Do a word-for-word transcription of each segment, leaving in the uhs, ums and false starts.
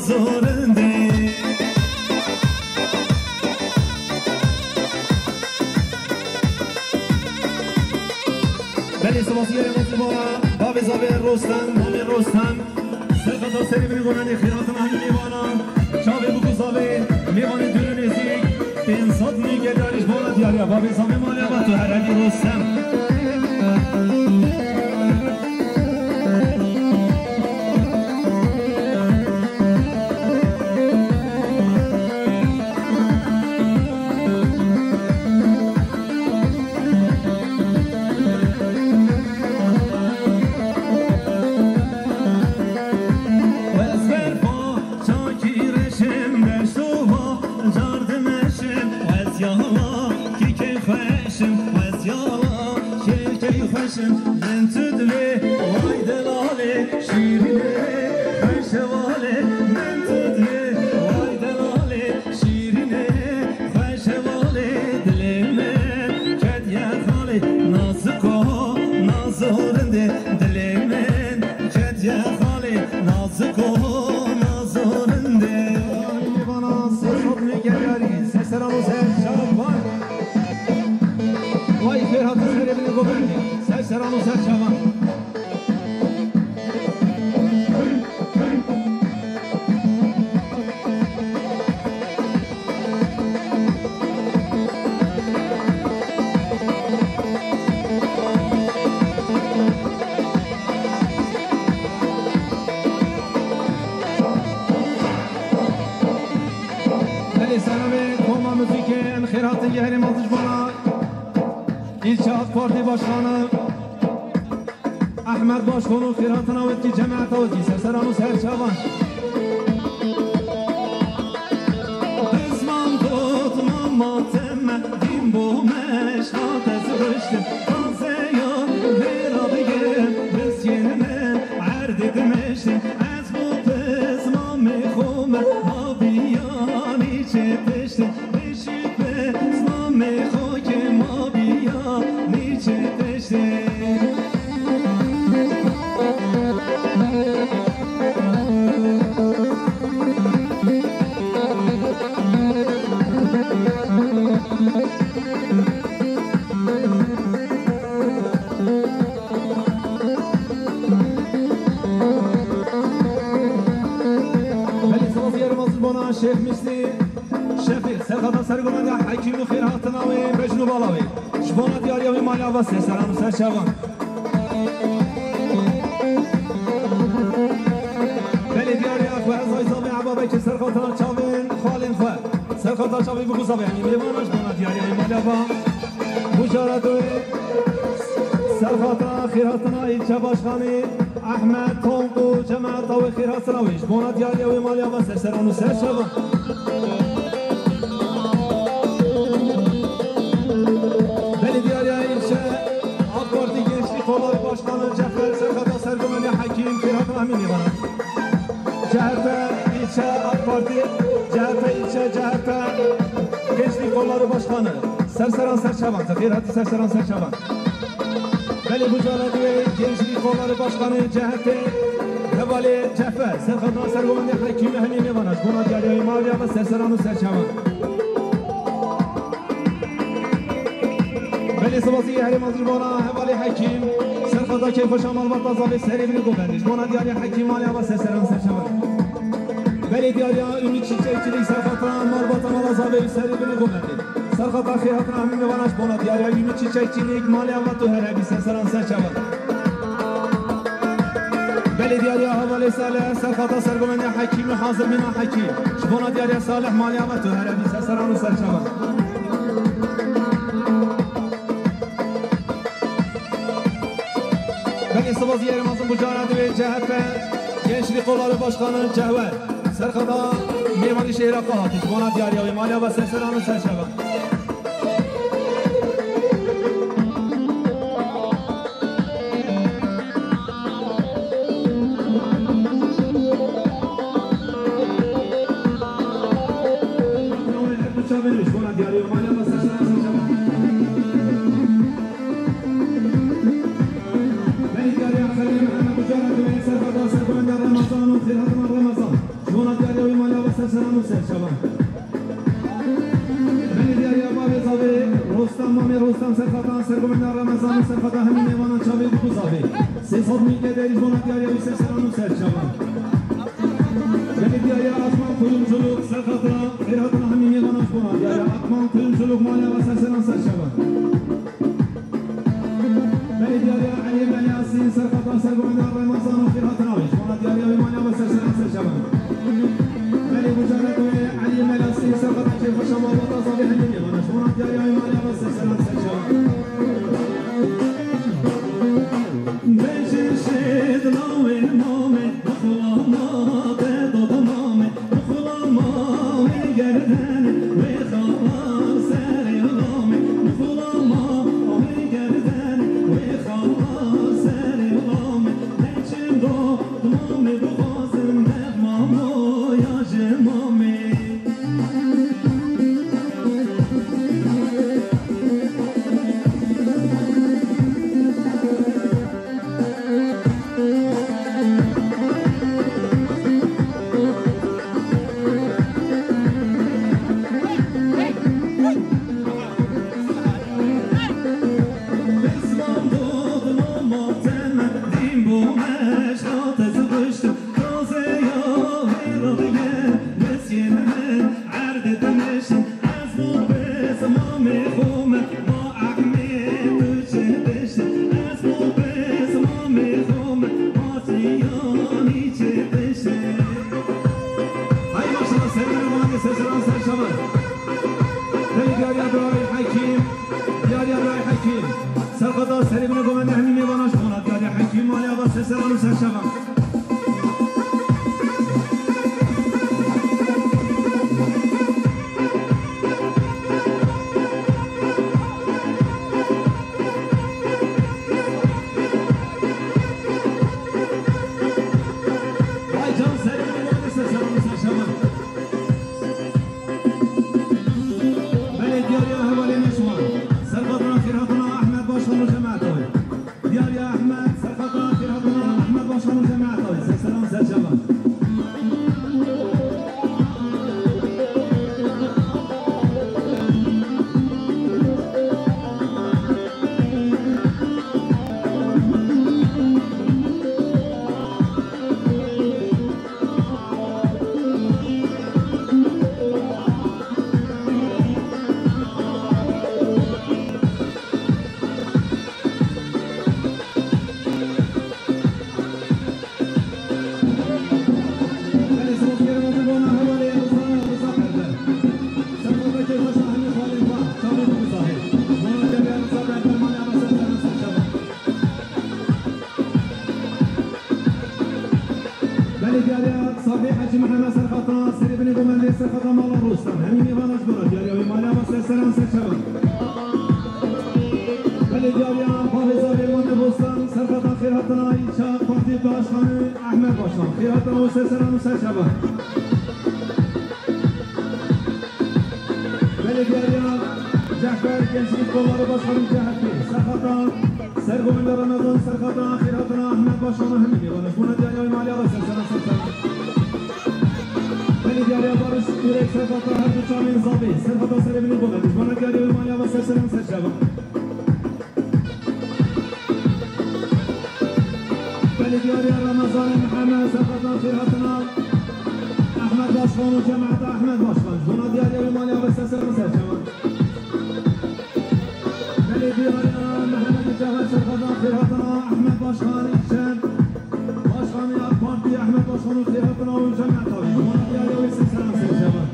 Zorindê. Belê, spasiya Rêmazî Bala, bavê zavê Rostem, mamê Rostem. Serqeta serê binê gomendê xêratin anî mêvana. Çavê bûk û zavê mêvanê dûr û nêzîk. Pênc sed mî geldarî ji bona diyariya bavê zavê malê ava tu herelî Rostem. Wez berfa çakî reşim, deşt û bajar dimeşim, wez yala kî keyf xweşim, wez yala kî keyf xweşim, min tu divê, way delalê, şîrînê, xweş hevalê, min tu divê, way delalê, şîrînê, xweş hevalê, dilê min ketiye xalê, naziko, nazorindê, dilê min ketiye xalê, naziko, nazorindê. Vana sesot ne geliyarî, seseran û ser çavan. Vay, xêr hatin serê binê govendê, seseran û ser çavan. Belê, selamê koma muzîkê, em xêr hatin, geherê mezin ji bona îlçe AK Partî Başkanı. Ehmed Başkan û xêrhatina wekî cemaeta wekî serseran û serçavan. Pisman got mama teme, dîn bo meş hat ez riştim. Tazeya vêra bigim, bisyên min erdê dimeştim. Ez bo pismamê xo me, babiyanî çê tiştim. Bişî pismamê xo ke mabiya nîçe tiştê. Belê, spas yerim azil bona Şêx Misli. Şefê, serxata sergomenda Hekîm û xêrhatina wê, bejn û bala wê. Ji bona diyariya wê maliya va serseran û serçavan. Belê diyariya xwe ez ay zavê Eba Bekir serxata çavên xalên xwe. Serxata çavê bixu zavê, em ê mêvana ji bona diyariya wê maliya va. Mujarado serxata xêrhatina îlçe başkanê. Ehmed Tonk û cemaeta wê xêrhatina wê ji bona diyariya wê maliya va serseran û serçavan. Belê diyariya îlçe AK Partî Gençlik Kolları Başkanı Cefer serxata sergomendê Hekîm xêrhatina hemî mêvana. C H P îlçe AK Partî, C H P îlçe, C H P Gençlik Kolları Başkanı. Serseran serçavan, xêr hatî serseran serçavan. Belê, mujarado Gençlik Kolları Başkanı C H P, hevalê Cefer, serxata sergomendê Hekîm hemî mêvana ji bona diyariya wê maliya va serseran û serçavan. Belê, spasî herê mezin ji bona hevalê Hekîm, serxata keyfxweşa malbata zavê serê binê govendê ji bona diyariya Hekîm maliya va serseran serçavan. Belê diyariya Ümit Çiçekçilik serxata malbata mala zavê serê binê govendê. Serxata xêrhatina hemî mêvana ji bona diyariya Ümit Çiçekçilik maliya va tu her hebî serseran serçavan. Belê diyariya hevalê Salih serxata sergomendê Hekîm û hazir mîna Hekîm. Ji bona diyariya Salih maliya va tu her hebî serseran û serçavan. Belê spas yerim azim bu cara divê C H P Gençlik Kolları Başkanı Cehwer. Serxata mêvanî şehra Qahat. Ji bona diyariya wê maliya va serseran û serçavan. Belê diyariya Xelîl Mihemed Ucar, serxata sergomenda Remezan û xêrhatina Remezan. Ji bona diyariya Serçavan. Belê diyariya bavê zavê Rostem, mamê Rostem serxata Sergovenda Remezan û serxata hemî mêvanan çavê Dûkû zavê. Sê sed mîlke derî ji bona diyariya wî serseran û serçavan. Belê diyariya Akman Kuyumculuk serxata xêrhatina hemî mêvanan ji bona diyariya Akman Kuyumculuk maliya ve serseran serçavan. Belê diyariya Elî Melyasî serxata Sergovenda Remezan û xêrhatina wî ji bona diyariya wî maliya ve serseran serçavan. Belê gucanek wê Elî Melyasî serxata kêfxweşa malbata zavê hemî mêvanan ji bona diyariya wî maliya ve serseran serçavan. Bêjin şêd lawê mamê, bixulama te dodamamê. Bixulama wê gerdene, wê xala serê lamê. Bixulama wê gerdene, wê xala serê lamê. Neçin do mamê bixwazin dev mamo ya ji mamê. Erdê dimeşin, ez bo bi zilamê xwe me, ma Ehmed tu çi dişin, ez bo bi zilamê xwe me, ma Siyanî çi dişin. Hay maşallah, serî bine gomendê serseran serçavan. Belê diyariya birayê Hekîm, diyariya birayê Hekîm. Serxata serî bine gomendê hemî mêvanan ji bona diyariya Hekîm, maliya ve serseran û serçavan. Vay can serî bine gomendê serseran û serçavan. Belê diyariya hevalê me ji wan. Serxatana xêrhatina Ehmed Başkan û cemaeta wê. Diyariya Ehmed, serxatana xêrhatina Ehmed Başkan û cemaeta wê. Serseran serçavan. Belê diyariya Sabî Hecî Mihemed serxata serê binê gomendê serxata mala Rostan. Hemî mêvana ji bo re diyariya wê maliya ve serseran serçavan. Belê diyariya bavê zavê mane Rostan serxata xêrhatina îça Partî Başkanı Ehmed Başkan. Xêrhatina wê serseran û serçavan. Belê diyariya Cehber Gençlik Kolları Başkanı C H P. Serxata Sergovenda Remezan, serxata xêrhatina Ehmed Başkan û hemî mêvanan ji bona diyariya wê maliya ve serseran serçavan. Belê diyariya Barış Ürek, serxata her du çavên zavê, serxata serê binê gomendê ji bona diyariya wê maliya ve serseran serçavan. Belê diyariya Ramazanê Mihemed, serxata xêrhatina Ehmed Başkan û cemaeta Ehmed Başkan. Ji bona diyariya wê maliya ve serseran serçavan. Belê diyariya Mihemed Cevher, serxata xêrhatina Ehmed Başkan, îşe Başkanê AK Partî Ehmed Başkan û xêrhatina wê cemaeta wê. Ji bona diyariya wê serseran serçavan.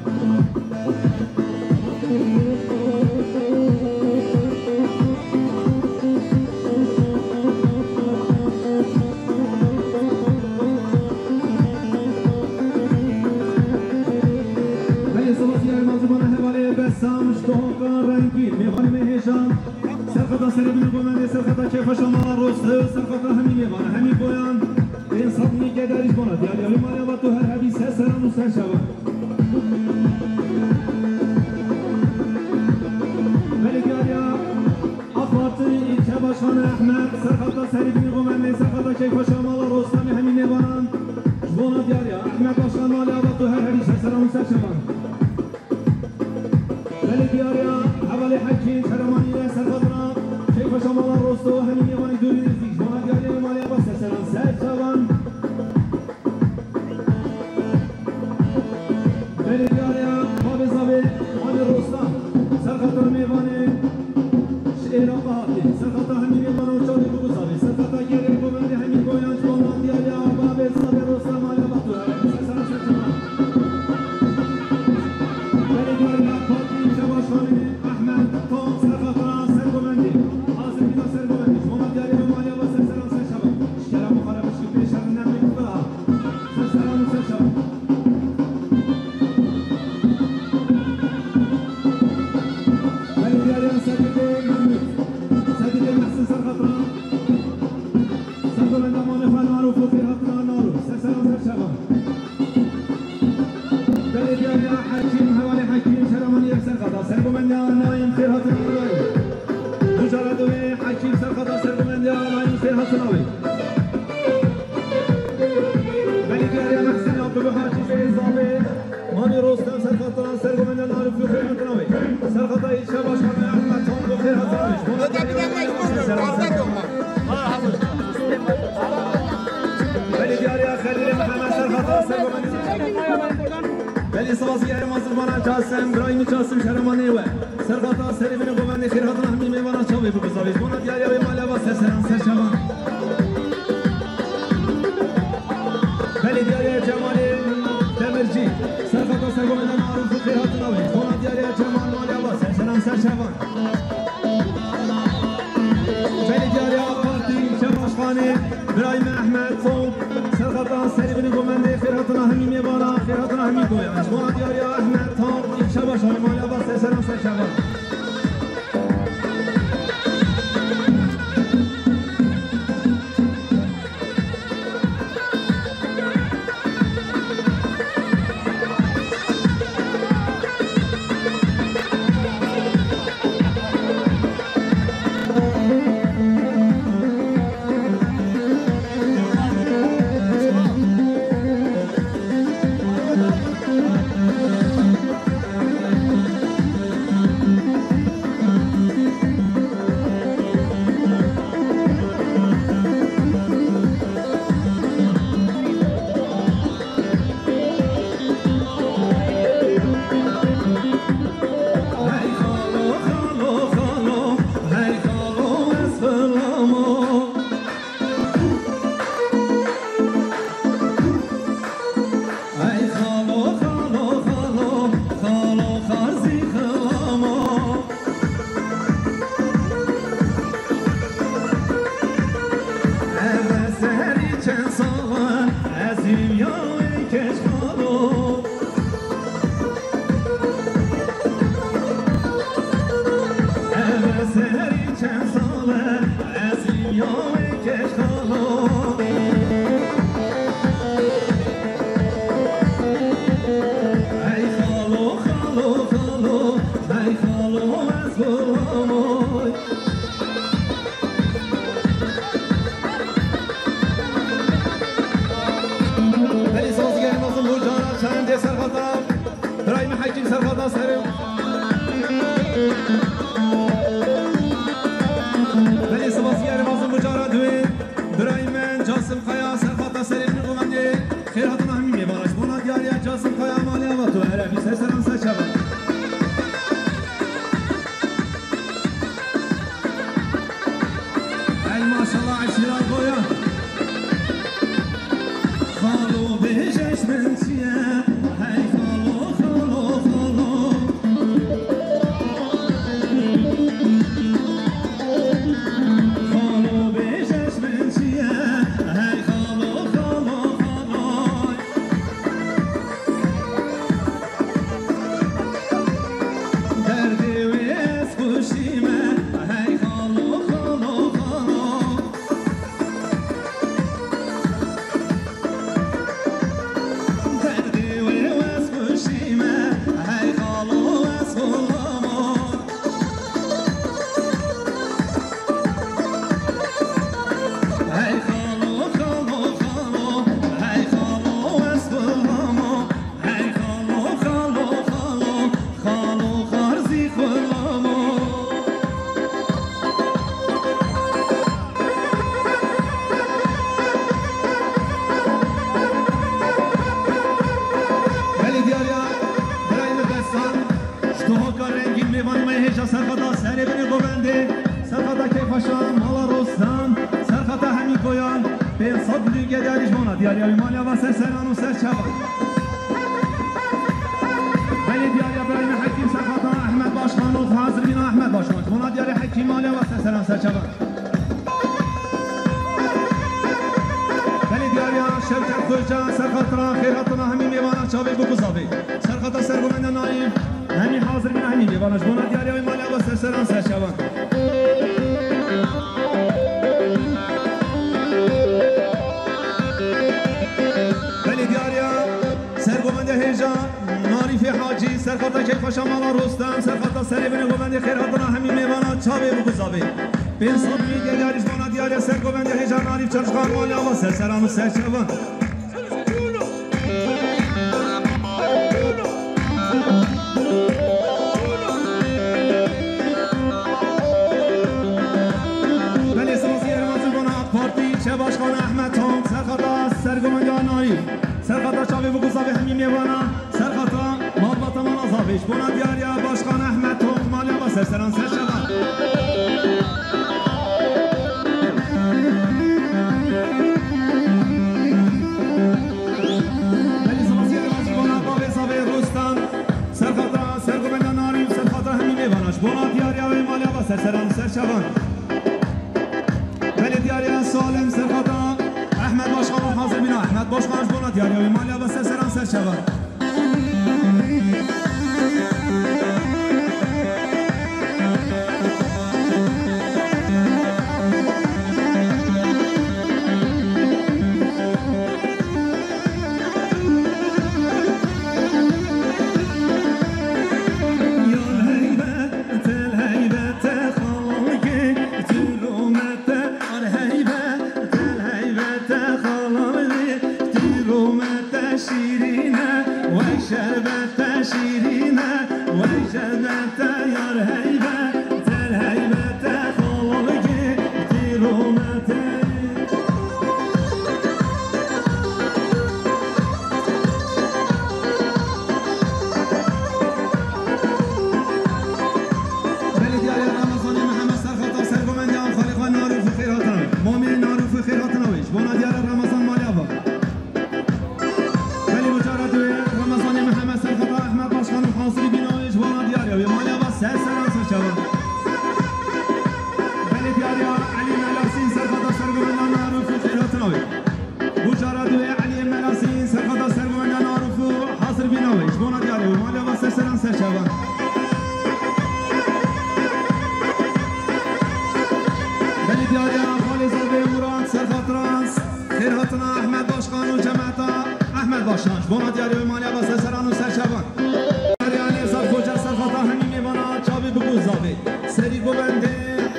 Belê spas ya Erman ji bona hevalê Bessam ji Dohoka Rengîn, mêvanê me hêja. Serxeta serê binê gomendê, serxeta kêfxweşa mala Rostan, serxeta hemî mêvana, hemî boyan. Ên sed mîlke derî ji bona diyariya wê maliya ve tu her hebî serseran û serçavan. Belê diyariya AK Partî îlçe başkanı Ehmed, serxata serî binê gomendê, serxata kêfxweşa mala Rostamê hemî mêvanan. Ji bona diyariya Ehmed Başkan maliya ve tu her hebî serseran û serçavan. Diyariya Hekîm, hevalê Hekîm, Şeremanî yek serxeta, sergomendiya Naîm xêr hatina wê. Mucara duyê Hekîm serxeta, sergomendiya Naîm xêr hatina wê. Belê diyariya Mehsîn Abdulhacî Bey Zavê, Mami Rostem serxeta, sergomendiya Arif xêr hatina wê. Serxeta îlçe başkanı Ahmet Tango xêr hatina wê. Belê diyariya Xelîlê Mihemed serxeta, sergomendiya Belê spas gerê ma zirbana Casim, birayê min Casim Şeremanê we. Serxeta serê min ê govendê xêr hatina hemî mêvana çavê biguzavê. Bona diyariya wê mala va ser seran ser çavan. Belê diyariya Cemalê Demirci. Serxeta sergovenda Maruf xêr hatina wê. Bona diyariya Cemal mala va ser seran ser çavan. Belê diyariya AK Partî îlçe başkanê birayê min Ehmed Fon. Serxeta serê binê govendê xêr hatina hemî mêvana, xêr hatina hemî goyan. Ji bona diyariya Ehmed Tan, îlçe başkanê mala va ser seran ser çavan. Ey xalo, xalo, xalo, xalo Xarzî xilamo. Ev serî çend sal e, ez hîviya wê keç xalo. Ev serî çend sal e, ez hîviya wê keç xalo. Hey xalo, xalo, xalo, hey xalo, ez xulamay. Belê sazgerê mezin bu cara çendê serxeta. Birayê min Hekîm serxeta serê. Belê sazgerê mezin bu cara duê. Birayê min Casim Kaya serxeta serê min govendê. Xêr hatina hemî mêvana. Ji bona diyariya Casim Kaya malê ava tu erevî ser seran ser çavan. Ey maşallah eşîra goya. Xalo bêje ji min çi ye? Hey xalo, xalo, xalo. Xalo bêje ji min çi ye? Hey xalo, xalo, xalo. Derdê wê ez xweşî me, hey xalo, xalo, xalo. Derdê wê ez xweşî me, hey xalo, ez xulamay. Hey xalo, xalo, xalo, hey xalo, ez xulamay. Hey xalo, xalo, xalo, xalo Xarzî xulamo. Belê diyariya birayê min Destan, ji tohoka rengîn mêvanê me hêja serxeta serê binê govendê, serxeta kêfxweşan, mala Rostan, serxeta hemî koyan, pênc sed lûgê diyarî ji bona diyariya wî maliya va ser seran û ser çavan. Belê diyariya birayê min Hekîm serxeta Ehmed Başkan û hazir bîna Ehmed Başkan. Bona diyariya Hekîm maliya va ser seran ser çavan. Belê diyariya Şevket Xoca serxeta xêr hatina hemî mêvana çavê bû guzavê. Serxeta sergovenda Naîm hemî hazir bîna hemî mêvana. Ji bona diyariya wê maliya va ser seran ser çavan. Belê diyariya sergovenda hêja. Serxata keyfxweşa mala Rostem, serxata serê binê govendê xêr hatina hemî mêvana çavê bi guzavê. Pênc sed mî gel yarî ji bona diyariya ser govendê hêja Narîf çalışkan maliya va ser seran û ser çavan. Belê saziyê hermatin bona AK Partî, çe başkan Ehmed Tom, serxata sergovendê Narîf, serxata çavê bi guzavê hemî mêvana, serxata malbata mala zavê, ji bona diyariya başkan Ehmed Tom, maliya va ser seran ser çavan. Belê saziyê hermatin bona bavê zavê Rostem, serxata sergovendê Narîf, serxata hemî mêvana, ji bona diyariya wê maliya va ser seran ser çavan. Belê diyariya Salem serxata Ehmed Başkan û hazir bîna. Ehmed Başkan ji bona diyariya wê maliya va ser seran ser çavan. Şîrîne, wey şerbete şîrîne, wey şerbete yar heybe, tel heybete xalgê tîromete. Belediyeya Ramazanê Mihemed serxeta sergovendiyan xalê xwe Narûf û xêr hatina. Mamê Narûf û xêr hatina wê. Ji bona diyara Ramazan maliya va. Belê mucara duwê Remezanê Mihemed serxeta Ehmed Başkan û hazirî bîna wê ji wana diyariya wê maliya va ser seran ser çavan. Belê diyariya Elî Melasîn serxeta sergovenda Narûf û xêr hatina wê. Mucara duwê Elî Melasîn serxeta sergovenda Narûf û hazir bîna wê ji wana diyariya wê maliya va ser seran ser çavan. Belê diyariya Xalê Zevê Murat serxet rans. Xêr hatina Ehmed Başkan û cemeta Ehmed Başkan. Ji bona diyariya wê maliya va ser seran û ser çavan. Diyariya Nevzat Xoca serxeta hemî mêvana çavê bi guzavê. Serî govendê,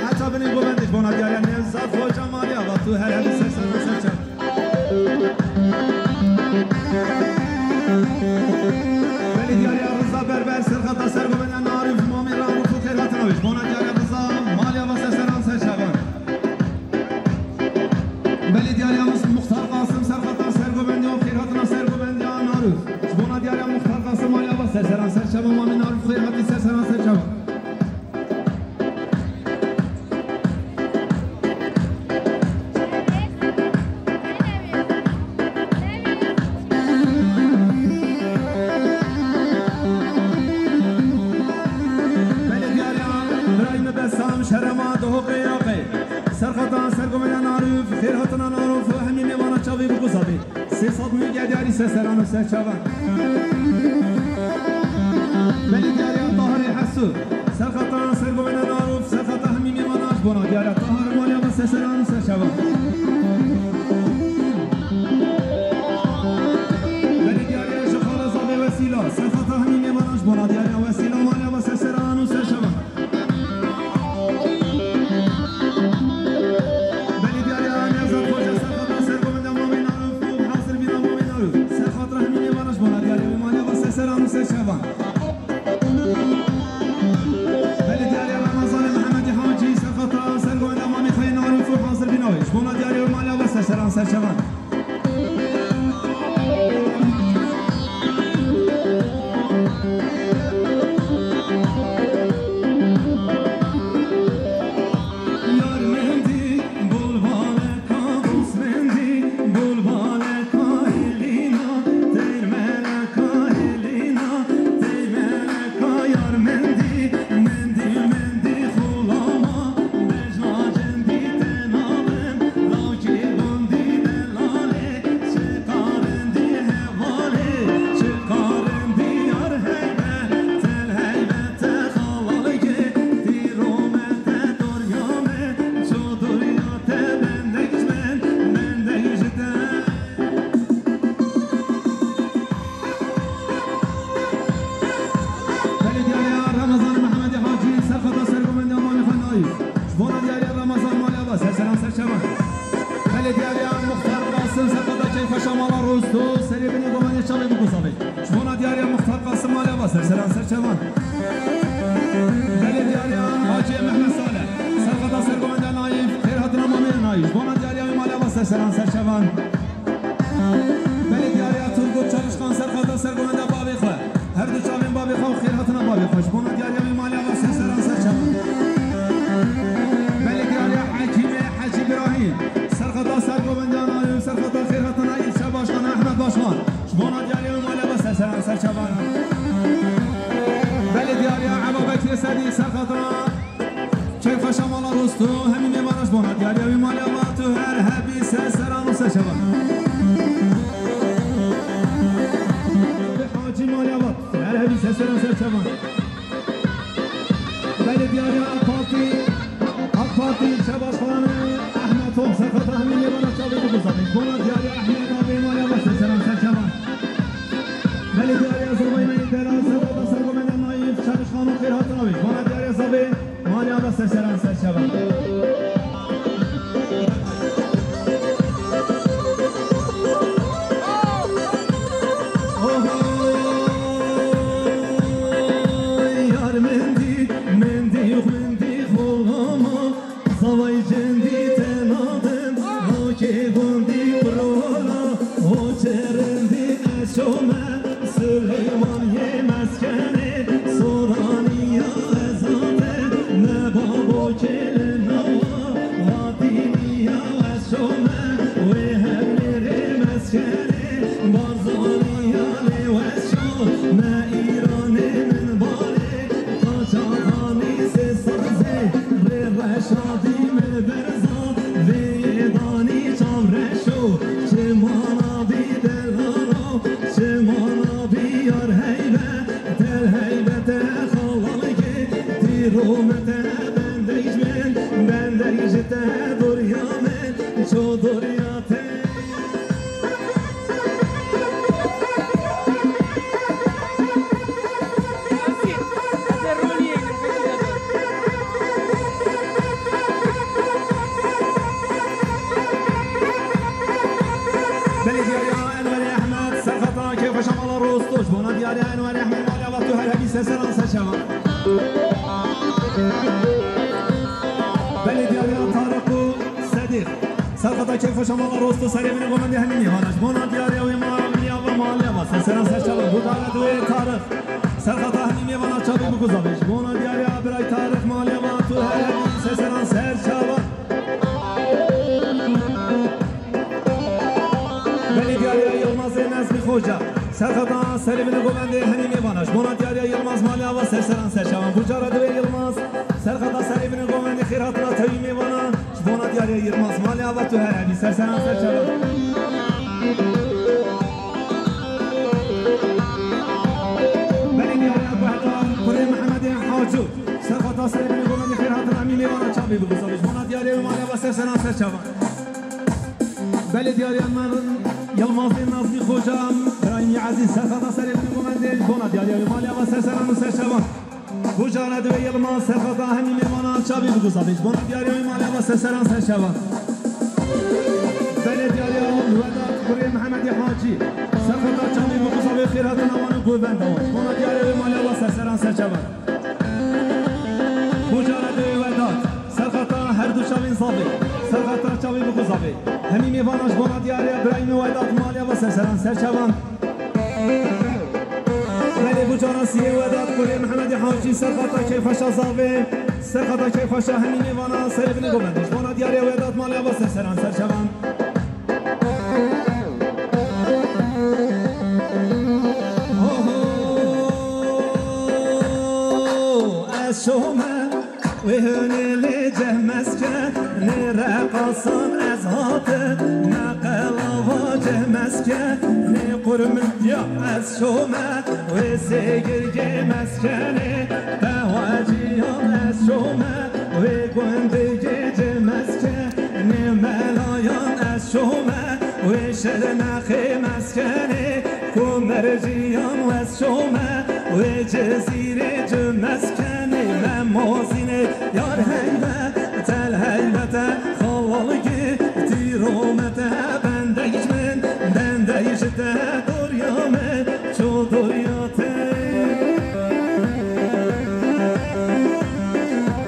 heta binê govendê ji bona diyariya Nevzat Xoca maliya va tu her hebî ser seran ser çavan. Belê diyariya Riza Berber serxeta sergovenda Narûf mamê Narûf û xêr hatina wê. Ji bona diyariya Riza maliya va ser seran ser çavan. Belê diyariya Mus-, Muxtar Qasim serxeta sergovendiyan xêr hatina sergovendiya Narûf. Ji bona diyariya Muxtar Qasim maliya va ser seran ser çavan mamê Narûf xêr hatî ser seran ser çavan. Belê diyariya birayê me Besam şerema dohoqê yaqê. Serxeta sergovenda Narûf, xêr hatina Narûf û hemî mêvana çavê bi guzavê. Sê sed mî gel yarî ser seran û ser çavan. Belê diyariya Tahirê Hesu. Serxeta sergovenda Narûf, serxeta hemî mêvana ji bona diyariya Tahir maliya va ser seran û ser çavan. Belê diyariya ji xala zavê Wesîla, serxeta hemî mêvana ji bona diyariya Wesîla maliya va ser seran û ser çavan. Belê diyariya Nevzat Xoca serxeta sergovenda mamê Narûf û hazir bîna mamê Narûf. Serxeta hemî mêvana ji bona diyariya wê maliya va ser seran û ser çavan. Belê diyariya Ramazanê Mihemedî Hacî serxeta sergovenda mamê xwe yê Narûf û hazir bîna wê. Ji bona diyariya wê maliya va ser seran ser çavan. Mala Rosto, serê binê govendê çavê bikuzavê. Ji bona diyariya Muxtar Qasim, maliya va ser seran ser çavan. Belê diyariya Hacê Mehmet Saleh, serqeta ser govenda Naîf, xêr hatina mamê Naîf. Ji bona diyariya wî, maliya va ser seran ser çavan. Belê diyariya Turgut Çalışkan, serqeta ser govenda bavê xwe. Her du çavên bavê xwe û xêr hatina bavê xwe. Ji bona diyariya wî, maliya va ser seran ser çavan. Belê diyariya Hekîmê Hecî Birahîm, serqeta ser govenda Naîf, serqeta xêr hatina Îlçe Başkan Ehmed Başkan. Ji bona diyariya wî, maliya va ser seran ser çavan. Belê diyariya Eba Bekirê Sedî, serqeta keyfxweşa mala Rosto, hemî mêvana ji bona diyariya wî, maliya va tu her hebî ser seran û ser çavan. Hacî, maliya va tu her hebî ser seran ser çavan. Belê diyariya AK Partî, AK Partî Îlçe Başkanı Ehmed Tom, serqeta hemî mêvana çavê bikuzavê. Ji bona diyariya Ehmed Navê, maliya va ser seran ser çavan. Belê diyariya Zavayê me yê delal, serqeta ser govenda Naîf, Çalışkan û xêr hatina wî. Ji bona diyariya Zavê, maliya va ser seran ser çavan. Ohoy, yar mendî, mendî, mendî, xolama, zavay cendî te nadim, hakê gundî pirola, ho çerindî ez şome, Silêmaniyê meskenê, Soraniya ez hatim, me babo kê li nawa, Latîniya ez şome, wê Hewlêrê meskenê, Barzaniya lê ez şo, me Îranê min barê, Qaçaxanî sê sazê, rê Reşadî min berza, vê yê danî çavreşo, çimana bî delalo, çimana bî yar heybe, tel heybete xalalgê, dîromete bendeyj bin, bendeyj te durya min, ço durya te. Belê diyariya Enwerê Ehmed, serqeta keyfxweşa mala Rosto, ji bona diyariya Enwerê Ehmed, maliya va tu her hebî ser seran ser çavan. Belê diyariya Tarık û Sedîq, serqeta keyfxweşa mala Rosto, serê binê govendê hemî mêvana. Ji bona diyariya wê, maliya va, maliya va ser seran ser çavan. Bû dare di wê Tarık. Serqeta hemî mêvana çavê bikuzavê. Ji bona diyariya biray Tarık, maliya va tu her hebî ser seran ser çavan. Belê diyariya Yilmazê Nezmî Xoca, serqeta serê binê govendê hemî mêvana. Ji bona diyariya Yilmaz, maliya va ser seran ser çavan. Bû cara di wê Yilmaz, serqeta serê binê govendê xêr hatina tewî mêvana. Ji bona diyariya Yilmaz, maliya va tu her hebî ser seran ser çavan. Belê diyariya Guheta kurê Mihemedê Hacû, serqeta serê binê govendê xêr hatina hemî mêvana çavê bikuzavê. Ji bona diyariya wê, maliya va ser seran ser çavan. Belê diyariya me Yilmazê Nazmî Xoca, birayî Ezîz, serqeta serê binê govendê, ji bona diyariya wê, maliya va ser seran û ser çavan. Bû cara di wê Yilmaz, serqeta hemî mêvana çavê bikuzavê. Ji bona diyariya wê, maliya va ser seran ser çavan. Belê diyariya Wedat kurê Mihemedê Hacî, serqeta çavê bikuzavê, xêr hatina wan û govenda wan. Ji bona diyariya wê, maliya va ser seran ser çavan. Bû cara di wê Wedat, serqeta her du çavên zavê, serqeta çavê bikuzavê. Hemî mêvana ji bona diyariya birayî min Wedat, maliya va ser seran ser çavan. Belê bû cara siyê Wedat kurê Mihemedê Hacî, serqeta keyfxweşa zavê, serqeta keyfxweşa hemî mêvana, serê binê govendê. Ji bona diyariya Wedat, maliya va ser seran ser çavan. Oho, ez şome. Wê hûnê lê ceh meskenê, reqasan ez hatim, me qelava ceh meskenê, qurmindiya ez şome. Wê sêgirgê meskenê, qehweciyan ez şome. Wê gundikê ceh meskenê, melayan ez şome. Wê şirnexê meskenê, Komerciyan wez şome, wê Cizîrê cumeskenê, me mozînê yar heybe, tel heybete xalalgê, tîromete bendeyj min, bendeyj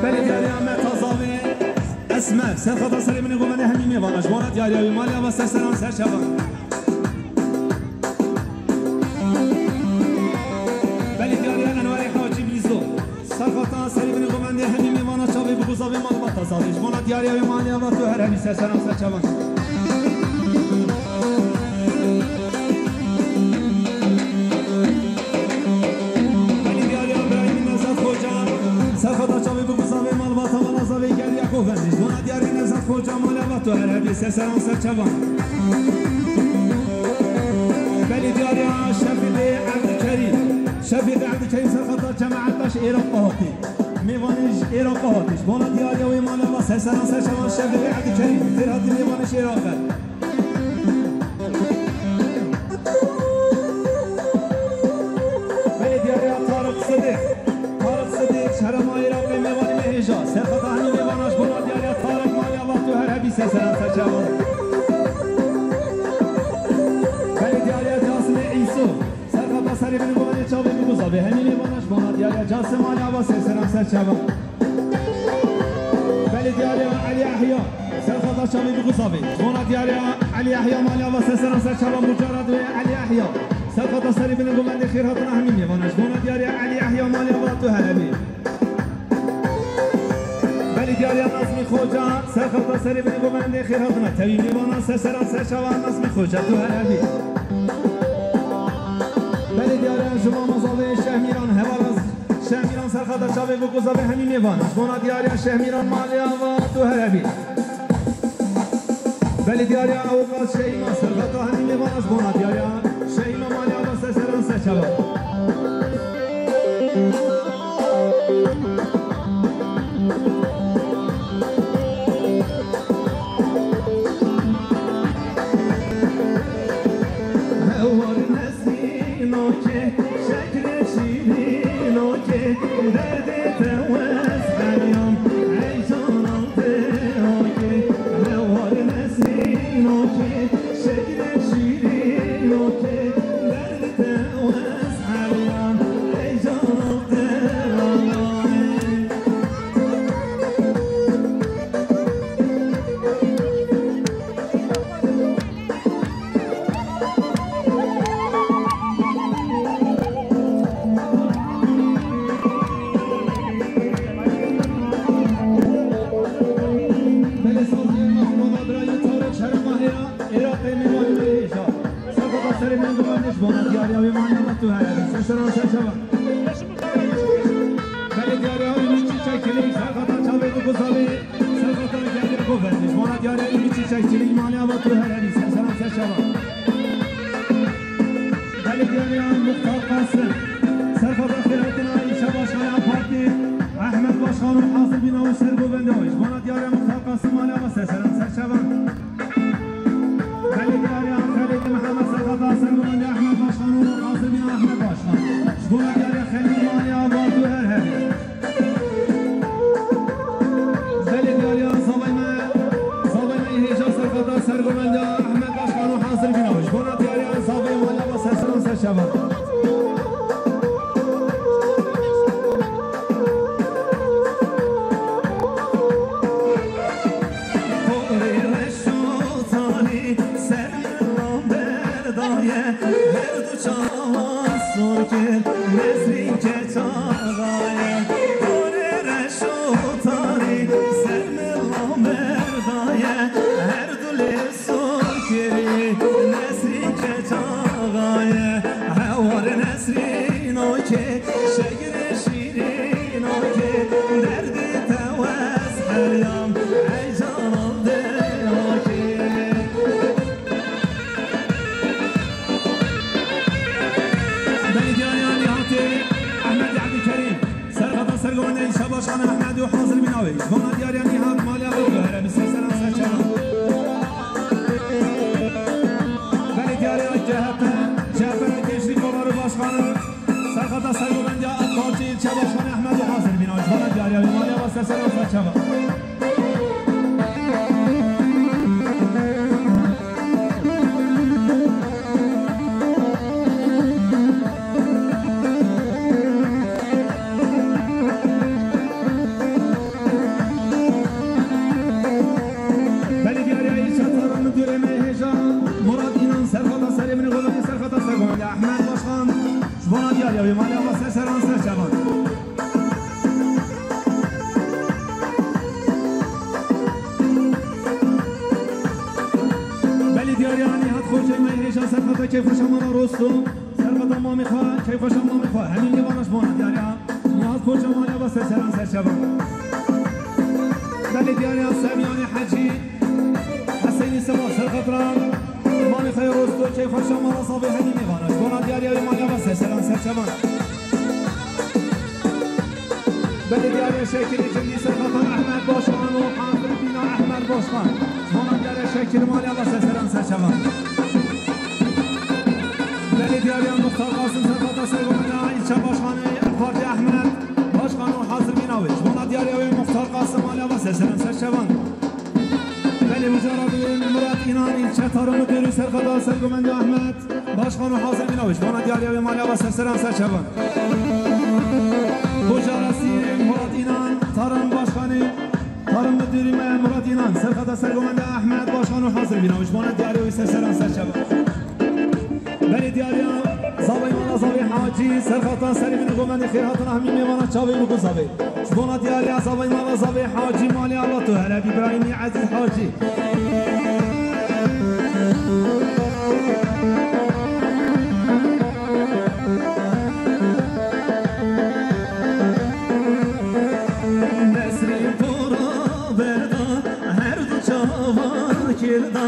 Belê diyariya me tazavê Esmer, serxeta serê min ê govendê hemî mêvana, ji bona diyariya wî malê ava ser seran ser çavan. Belê diyariya Enwarê Hacî Mîzo, serxeta serê min ê govendê hemî mêvana çavê biguzavê mal ava tazavê, ji bona diyariya wî malê ava tu her hemî ser seran ser çavan. Belê diyariya birayê min Nevzat Xoca, serxeta çavê biguzavê mal ava tamala zavê geriya govendê, ji bona diyarê Nevzat Xoca malê ava tu her hemî ser seran ser çavan. Belê diyariya Şefîqê Evdîkerîm, Şefîqê Evdîkerîm serxeta cemaeta ji Êraqê hatî. Mêvanê ji Êraqê hatî, ji bona diyariya wê malê ava ser seran ser çavan Şefîqê Evdîkerîm. Xêr hatî mêvanê ji Êraqê. Belê diyariya Tariq Sidîq. Tariq Sidîq, ji herêma Êraqê mêvanê me hêja. Serxeta hemî mêvana ji bona diyariya Tariq malê ava tu her hebî ser seran ser çavan. Belê diyariya Casimê Îso. Serxeta serê min ê govendê çavê biguzavê hemî mêvana ji bona diyariya Casim malê ava ser seran ser çavan. Belê diyariya Elî Ehya. Serxeta çavê biguzavê ji bona diyariya Elî Ehya malê ava ser seran ser çavan, mucared wê Elî Ehya. Serxeta serê min ê govendê xêr hatina hemî mêvana ji bona diyariya Elî Ehya malê ava tu her hebî. Belê diyariya Nazmî Xoca, serxeta serê min ê govendê xêr hatina tevî mêvana ser seran ser çavan Nazmî Xoca tu her hebî. Belê diyariya ji mama zavê Şehmîran, hevala Şehmîran serxeta çavê biguzavê hemî mêvana, ji bona diyariya Şehmîran malê ava tu her hebî. Belê diyariya Ewqas Şeyma, serxeta hemî mêvana ji bona diyariya Şeyma malê ava ser seran ser çavan. Hewar Nesrînokê, şekrê şîrînokê, derdê te wes heriyam, heycana te okê. Hewar Nesrînokê, şekrê şîrînokê, derdê te wes heriyam, heycana te okê. Belê saziyê Mahmud Adrayê Tarık Çerema heya, Iraqê mêvanê me hêja. Serxeta serê min govendê ji bona diyariya wê maliya me tu her hebî. Ser seran ser çavan. Belê diyariya Ümit Çiçek Çelik, serxeta çavê biguzavê, serxeta geriya govendê ji bona diyariya Ümit Çiçek Çelik malê ava tu her hebî. Ser seran ser çavan. Belê diyariya Muxtar Qasim, serxeta xêr hatina îlçe başkanê AK Partî Ehmed Başkan û hazir bîna û ser govendê wê ji bona diyariya Muxtar Qasim malê ava ser seran ser çavan. Belê diyariya Xelîl Mihemed serxeta ser govendê Ehmed Başkan û hazir bîna Ehmed Başkan. Ji bona diyariya Xelîl malê ava tu her hebî. Belê diyariya zavay me, zavay me hêja serxeta ser govendê Ehmed Başkan û hazir bîna. Ji bona diyariya zavay malê ava ser seran ser çavan. Porê reş û tarî ser milan berdaye, her du çavan sor kir, Nesrîn keç axaye. Porê reş û tarî ser milan berdaye, her du lê sor kirî, Nesrîn keç axaye. Hewar Nesrînokê, şekrê şîrînokê, derdê te wes heriyam, heycana te okê. Belê diyariya Nîhatê Ehmed Evdîkerîm, serxeta ser govendê îlçe başkanê Ehmed û hazir bîna wê. Ji bona diyariya Nîhat malê ava tu her hebî. Ser seran ser çavan. Belê diyariya C H P, C H P Gençlik Kolları Başkanı, serxeta ser govendiya AK Partî îlçe başkanê Ehmed û hazir bîna. Ji bona diyariya wê malê ava ser seran ser çavan. Maliya me ser seran ser çavan. Belê diyariya Nîhat Xoçê me hêja serfeta keyfxweşa mala Rosto. Serfeta mamê xwe, keyfxweşa mamê xwe. Hemî mêvana ji bona diyariya Nîhat Xoçê maliya me ser seran ser çavan. Belê diyariya Semyanê Hecî. Hesênî Seba serfeta. Maliya xwe Rosto, keyfxweşa mala Zavê hemî mêvana. Ji bona diyariya wê maliya me ser seran ser çavan. Belê diyariya Şekirê Cindî serfeta Ehmed Başkan û Hazir Bîna Ehmed Başkan. Ji bona diyariya Şekirê maliya me ser seran ser çavan. Belê diyariya Muxtar Qasim serfeta sergomena îlçe başkanê AK Partî Ehmed Başkan û Hazir Bîna wê. Ji bona diyariya wê Muxtar Qasim maliya me ser seran ser çavan. Belê, wî cara divê Murat Înan, îlçe tarım müdürü serfeta sergomenda Ehmed Başkan û Hazir Bîna wê. Ji bona diyariya wê maliya me ser seran ser çavan. Wî cara sî Murat Înan, tarım başkanı, tarım müdürü me Murat Înan, serfeta sergomenda Ehmed Başkan û Hazir Bîna wê. Ji bona diyariya wê ser seran ser çavan. Belê diyariya Zavay mala Zavê Hacî, serfeta serê bin û gomendê xêr hatina hemî mêvana çavê û ku Zavê. Ji bona diyariya Zavay mala Zavê Hacî maliya me tu here Îbrahîmî Ezîz Hacî. Nesrîn pora berda, her du çavan kêr da,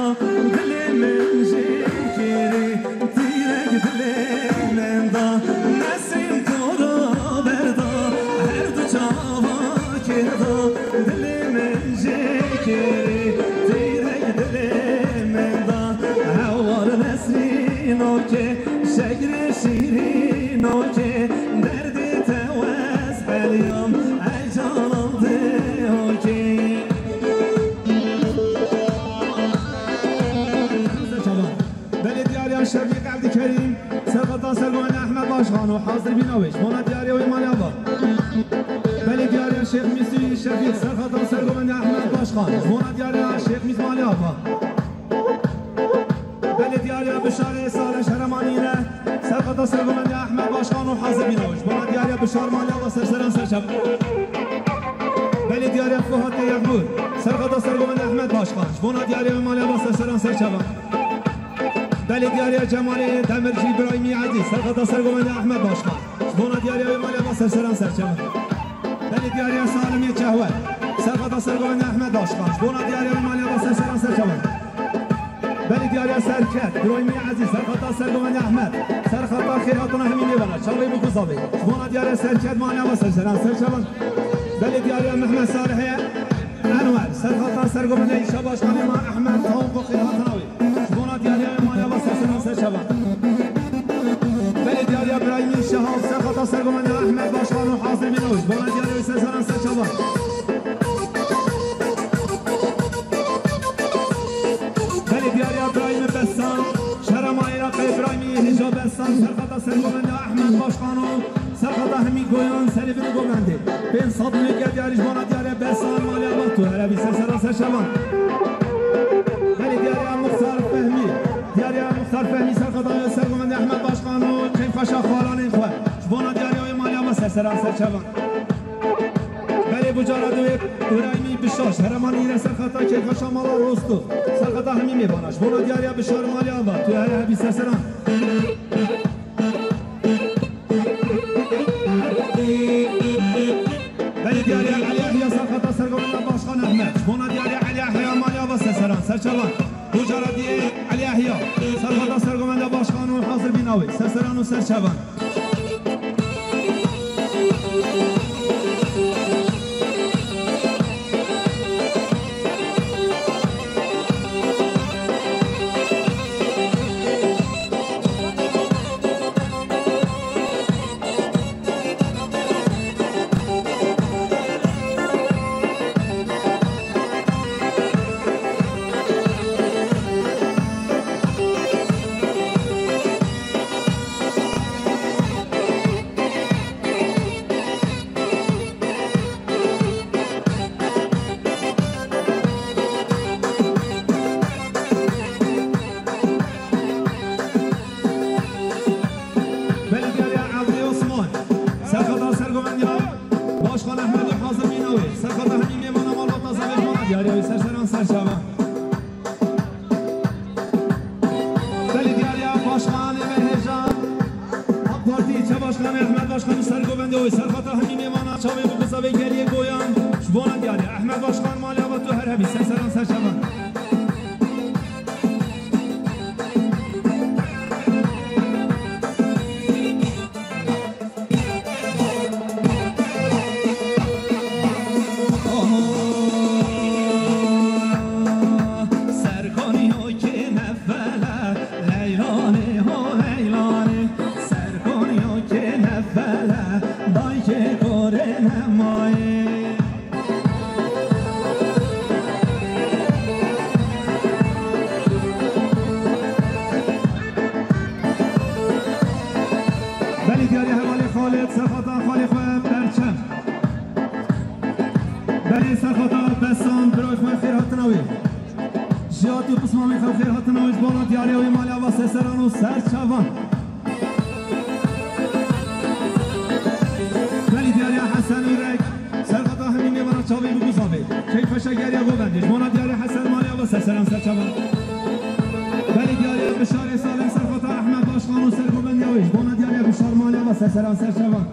dilê min jê kêrî, tîrek dilê min da. Nesrîn pora berda, her du çavan kêr da, dilê min jê kêrî, tîrek dilê min da. Hewar nesrîn okê, şekrê şîrîn okê, derdê te wez heliyam, ey canan dê okê. Belê diyariya Şefîq Evdîkerîm, serfeta sergomenda Ehmed Başkan û Hazir Bîna wê. Ji bona diyariya wê maliya me. Belê diyariya Şêx Mîsûyî Şefîq, serfeta sergomenda Ehmed Başkan. Ji bona diyariya Şêx Mîs maliya me. Belê diyariya Bişarê Salih Şeremanî ne, serfeta sergomenda Ehmed Başkan û Hazir Bîna wê. Ji bona diyariya Bişar maliya me ser seran ser çavan. Belê diyariya Fuhatê Yexmûr, serfeta sergomenda Ehmed Başkan. Ji bona diyariya wê maliya me ser seran ser çavan. Belê diyariya Cemalê Demirci Îbrahîmî Ezîz, serfeta sergomenda Ehmed Başkan. Ji bona diyariya wê maliya me ser seran ser çavan. Belê diyariya Salimê Çehwe, serfeta sergomenda Ehmed Başkan. Ji bona diyariya wê maliya me ser seran ser çavan. Belê diyariya Serket, Broymi Ezîz, serfeta sergomenda Ehmed. Serfeta xêr hatina hemî mêvana, çavê bû ku Zavê. Ji bona diyariya Serket maliya me ser seran ser çavan. Belê diyariya Mehmet Salihê Enwer, serfeta sergomenda îlçe başkanê me Ehmed Tawqo xêr hatina wê. Ji bona diyariya wê maliya me ser seran ser çavan. Belê diyariya Birayîmî Şehav, serfeta sergomenda Ehmed Başkan û Hazir Bîna wê. Ji bona diyariya wê ser seran ser çavan. Belê diyariya Birayîmî Bessan, şerema Iraqê Birayîmî Hêja Bessan, serfeta sergomenda Ehmed Başkan û serfeta hemî goyan serê bin û gomendê. Pênc sed mega diyarî ji bona diyariya Besan maliya me tu here bî ser seran ser çavan. Belê diyariya Muxtar Fehmî. Diyariya Muxtar Fehmî serfeta sergomenda Ehmed Başkan û keyfxweşa xwalanên xwe. Ji bona diyariya wê maliya me ser seran ser çavan. Belê bu cara divê Îbrahîmî Bişar, herema nîre serfeta keyfxweşa mala Rosto. Serfeta hemî mêvana. Ji bona diyariya Bişar maliya me tu here hebî ser seran. Belê diyariya Elî Yahya serfeta sergomenda Başkan Ehmed. Bona diyariya Elî Yahya maliya me ser seran, ser çavan. Bu cara diyê Elî Yahya serfeta sergomenda Başkan û Hazir Bîna wê. Ser seran û ser çavan. Başkanî sergovendê wê serxeta hemî mêvana çavê bû bizavê geliyê Goyan. Ji bona diyarê Ehmed Başkan malê ava tu her hebî ser seran ser çavan. Serxoniyo kê nefele, leylanê ho leylanê. Serxoniyo kê nefele, daykê korê nemayê. Belê diyarê hevalê Xalid, serxeta xalê xwe Perçem. Belê serxeta Besan, birayê xwe xêr hatina wê. Jiyat û pismamê xwe xêr hatina wê, ji bona diyarê wê malê ava ser seran û ser çavan. Belê diyarê Hesen Ûrek, serxeta hemî mêvana çavê bi guzavê. Keyfeşa geriya govendê, ji bona diyarê Hesen malê ava ser seran ser çavan. Belê diyarê Bişarê Salih, serxeta Ehmed Başkan û sergovendiya wê, ji bona diyarê Bişar malê ava ser seran ser çavan.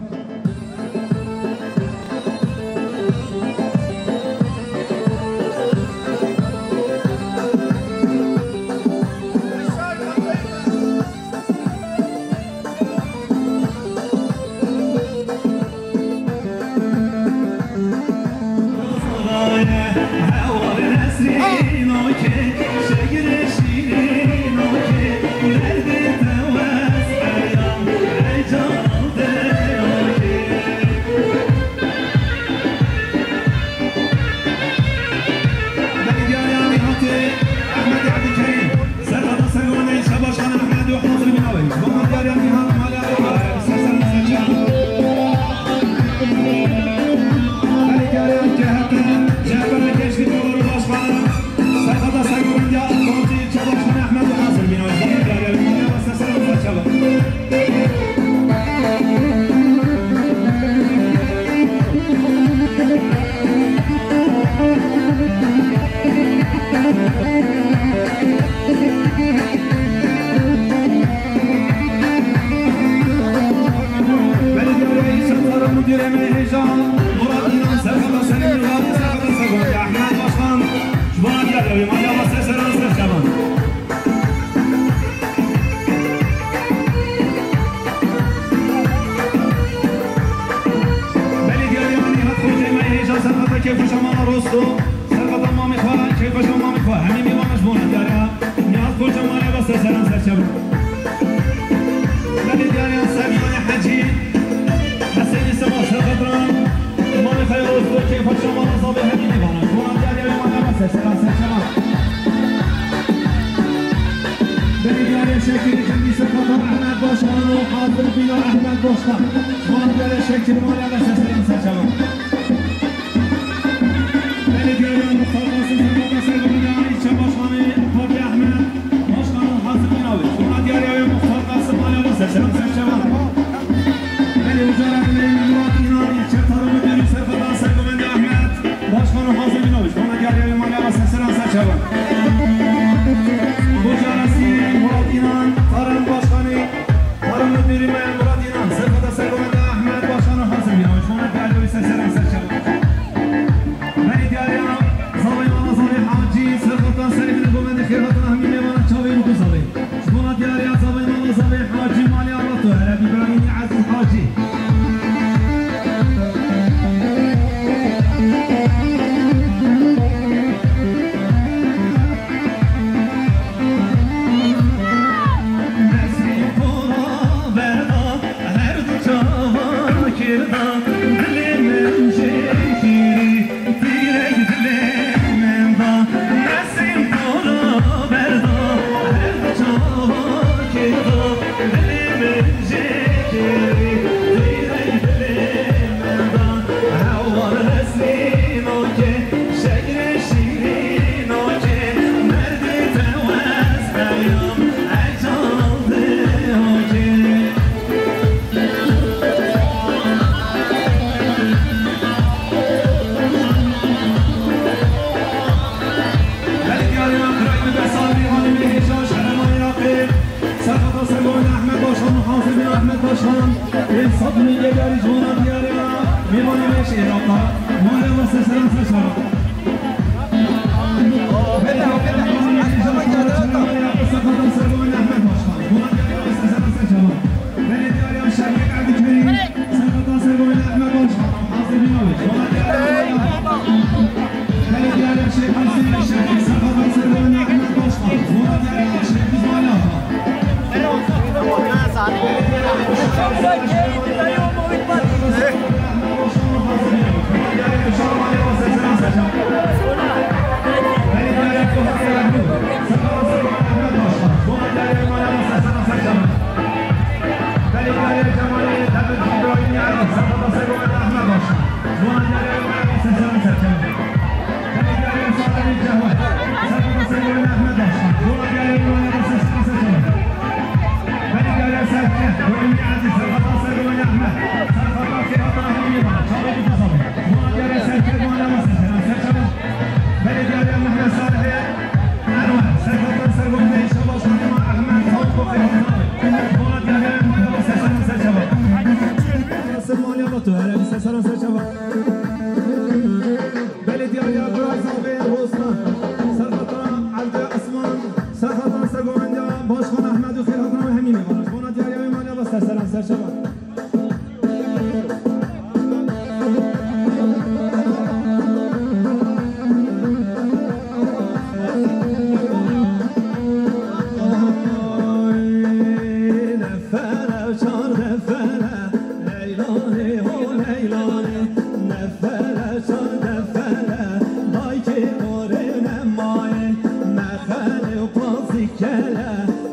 Belediye Mîhatê Ehmed Abdülkerim, serxeta sergovendê ilçe başkanı Ehmed û hazir bîna wê. Ji bo diyariya Mîhat malê ava ser seran ser çavan. Belediye K H P, C H P Gençlik Kolu Başkanı, serxeta sergovendiya Fatih ilçe başkanı Ehmed û hazir bîna wê. Ji bo diyariya Mîhatê ava ser seran ser çavan. Belediye Reîs Çantara Müdürê me hêja Murat İnan, serxeta Selim Yılmaz, serxeta Segonya Ahmet Başkan, ji bona diyariya wê malê ava ser seran ser çavan. Belediye Mîhat Xocê me hêja serxeta Keyfeşa mala Rosto, serxeta mamê xwe, Keyfeşa mamê xwe, hemî mêvana ji bona diyariya Mîhat Xocê malê ava ser seran ser çavan. Belediye Serkanê Hecî, Hesênê Seba serxeta Mamê xwe ya Rosto, Keyfeşa mala zavê hemî mêvana. Ji bona diyariya wê malê ava ser seran ser çavan. Belediye Şekirî Cemî serxeta Ehmed Başkan û hazir bîna Ehmed Başkan. Ji bona diyariya Şekirî malê ava ser seran ser çavan. Belediye Muxtar Qasim serxeta sergovendê ilçe başkanı Fatih Ahmet Başkan û hazir bîna wê. Ji bona diyariya wê Muxtar Qasim malê ava ser seran ser çavan. Belê, Ucara Dilê Murat İnan, ilçe tarım müdürü serxeta sergovendê Ahmet Başkan û hazir bîna wê. Ji bona diyariya wê malê ava ser seran ser çavan. Ucara Sî Murat İnan, tarım başkanı, tarım müdürü me Murat İnan, serxeta sergovendê Ahmet Başkan û hazir bîna wê. Ji bona diyariya wê ser seran ser çavan. Belê diyariya zavê mala zavê Hacî, serxeta serê min govendê xêr hatina hemî mêvana çavê min ku zavê. Ji bona diyariya zavê mala zavê Hacî malê ava tu here, Îbrahîmî Ezîz Hacî. Nesrî xora berda, her du çava kirda, dilê min jê kirî. Tîrek dilê min da, Nesrîn xora berda, her du çava kê da, dilê min jê kirî. Tîrek dilê min da, hewar Nesrîno kê, şekrê şîrîno kê, merdê tewez heyam, ecal dilo kê. Ji bona diyariya mêvanê wê ji Êraqa, mala we ser seran ser çavan. Serheta Sergoyên Ehmed Başkan, ji bona diyariya we ser seran ser çavan. Belê diyariya Şevket Evdîkerîm, serheta Sergoyên Ehmed Başkan, hazir bîna wê, ji bona diyariya Belediye Diyarbakır Azabê Bosna, Serheta Evdê Osman, Serheta Sergovendiya Başkan Ahmed û xêrhatina wê hemî mêvanan. Ji bona diyariya wê maliya ve ser seran ser çavan. Ay, nefere çar nefere. Leylanê ho leylanê, nefere çar nefere, daykê korê nemayê, mexelê û pazîkele.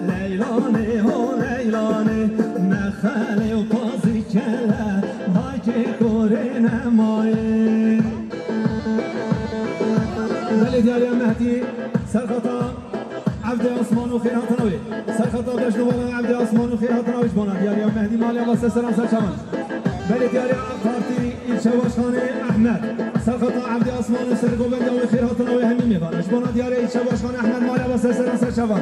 Leylanê ho leylanê, mexelê û pazîkele, daykê korê nemayê. Belê diyariya Mehdî, Serheta Evdê Osman û xêrhatina wê. Serheta Bejnûvala Evdê Osman û xêrhatina wê ji bona diyariya Mehdî maliya ve ser seran ser çavan. Belê diyariya AK Partî îlçe başkanê Ehmed. Serheta Evdê Osman û sergovendiya wê xêrhatina wê hemî mêvanan. Ji bona diyariya îlçe başkanê Ehmed maliya ve ser seran ser çavan.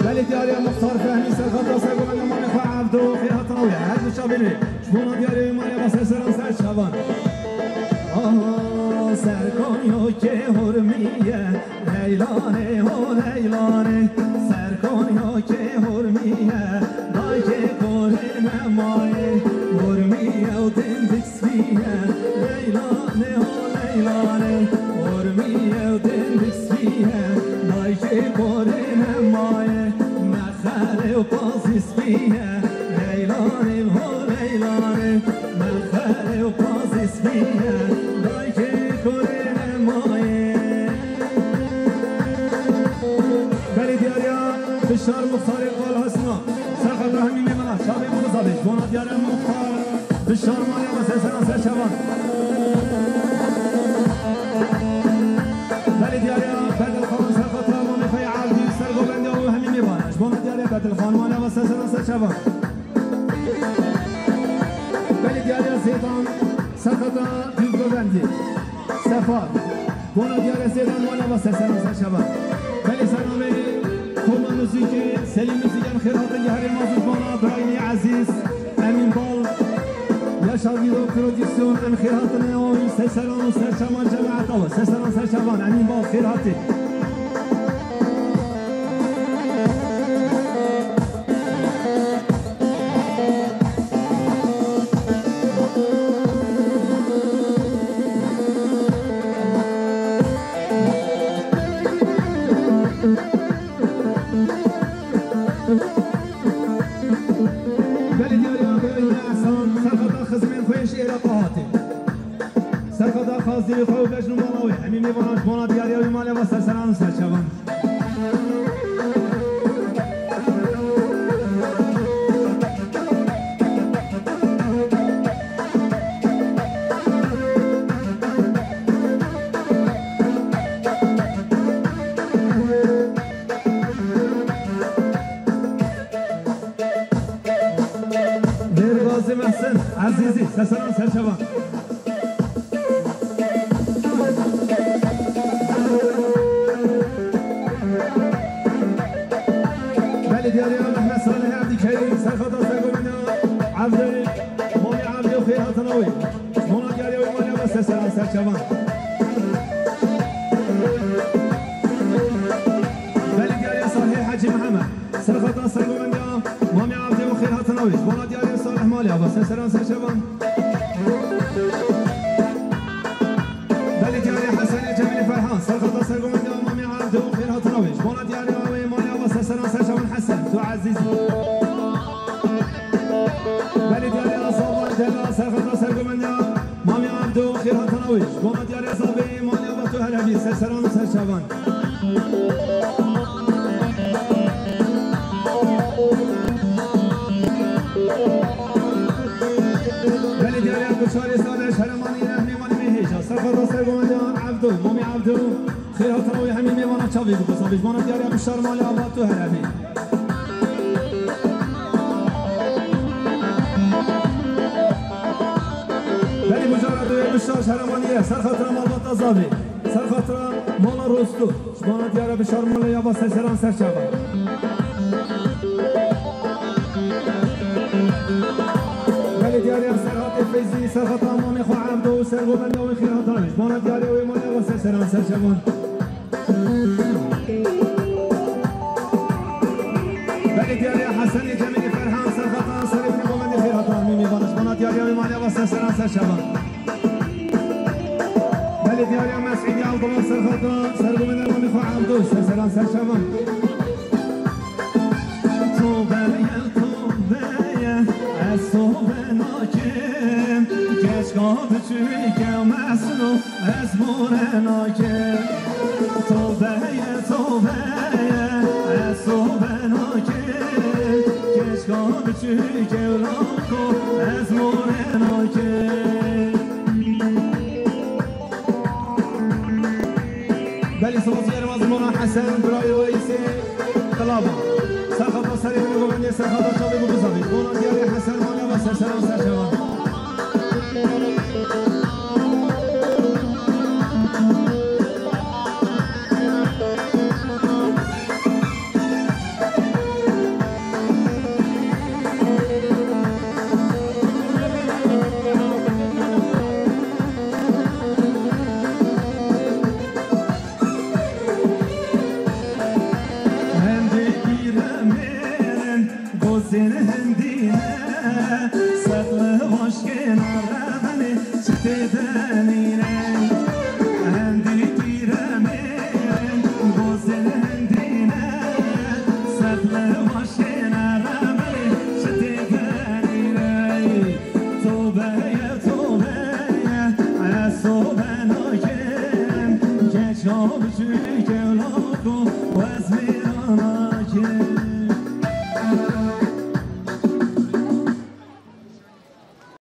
Belê diyariya Muxtar Fehmî serheta sergovendiya malê xwe Evdo xêrhatina wê. Her du çavên wê. Ji bona diyariya wê maliya ve ser seran ser çavan. Aha, Serkan yo kê hurmiye. Leylanê ho leylanê, Serkan yo kê hurmiye, daykê korê nemayê, hurmiye û dimdik spî ye. Leylanê ho leylanê, hurmiye û dimdik spî ye, daykê korê nemayê, mexelê û pazî spî ye. Leylanê ho leylanê, mexelê û pazî spî ye, daykê korê nemayê. Belê diyariya Bişar Muxtarê Al Hesna, serheta hemî mêvana, çavê Mûrza bê, ji bona diyariya Muxtar Bişar maliya ve ser seran ser çavan. Belê diyariya Bedilxan, serheta mamê xwe yê Evdî, sergovendiya û hemî mêvana, ji bona diyariya Bedilxan maliya ve ser seran ser çavan. Belê diyariya Zêdan, serheta Dûvgovendî. Sefa. Bona diyariya Zêdan maliya ve ser seran ser çavan. Belê sernamê Koma Muzîkê, Selîm Muzîk em xêr hatin, herê mazû ji bona birayê ezîz Emîn Bal. Yaşar Video Prodüksiyon em xêr hatine, oy ser seran û ser çavan cemaeta we. Ser seran ser çavan, Emîn Bal xêr hatî. Belediye ya Belediye Ehsan, serheta xizmên xwe ji Êraqa hatî. Serheta xazî xwe û bejn û mala wê. Hemî mêvanan ji bona diyariya wê maliya ve ser seran û ser çavan. Dêr Gazî Mehsin, Ezîzî, ser seran ser çavan. Belediye ya Mehmet Salih Evdîkerî, serheta sergovendiya Evdî. Mamê Evdê û xêr hatina wê. Ji bona diyariya wê maliya ve ser seran ser çavan. Belê diyariya Salihê Hecî Mihemed. Serxeta sergovendiya Mamê Evdê û xêr hatina wê. Ji bona diyariya Salih maliya ve ser seran ser çavan. Belê diyariya Hesenê Cemîlê Ferhan. Serxeta sergovendiya Mamê Evdê û xêr hatina wê. Ji bona diyariya wê maliya ve ser seran ser çavan Hesen. Tu ezîz î. Belê diyariya Savan Celal, serxeta sergovendiya Mamê Evdê û xêr hatina wê. Ji bona diyariya Zavê, maliya ve tu her hebî, ser seran û ser çavan. Belê diyariya Gulşarê Sade, Şeremanî, Rehmê Wanî Mêhêja, serxeta sergovendiya Evdê, Mamê Evdê. Xêr hatina wê hemî mêvana çavê bixwe, Zavê, ji bona diyariya Bişar maliya ve tu her hebî. Belê mijara duyê Bişar ji Heremanî ye, ser xatira malbata Zavê, ser xatira mala Rosto, ji bona diyara Bişar maliya ve ser seran ser çavan. Belê diyariya Serhatê Feyzî, ser xatira mamê xwe Evdo û sergovendiya wê xêr hatina wê, ji bona diyariya wê maliya ve ser seran ser çavan. Belê diyariya Hesenê Cemîlê Ferhan, serxeta serê binê govendê xêr hatina, hemî mêvana, ji bona diyariya wê maliya ve ser seran ser çavan. Belê diyariya Mesîdî Abdullah, serxeta sergovendê mamê xwe Evdo, ser seran ser çavan. Tobe ye, tobe ye, ez tobe nakim, keşka biçûke meslo. Ez more nakim, tobe ye, tobe ye, ez tobe nakim. Keşka biçûke wlako, ez more nakim. Belê saziyê Remazan Mona Hesen, birayê Reîsê Qilaba. Serxeta serê binê govendê, serxeta çavê bû bizavê. Bona diyarê Hesen maliya ve ser seran ser çavan. Hindî pîremêrin gozên hindî ne, sed li vaşkê narebinê çi tê de nîne. Hindî pîremêrin gozên hindî ne, sed li vaşkê narebinê çi tê de nîne. Tobe ye, tobe ye, ez tobe nakim, keşka biçû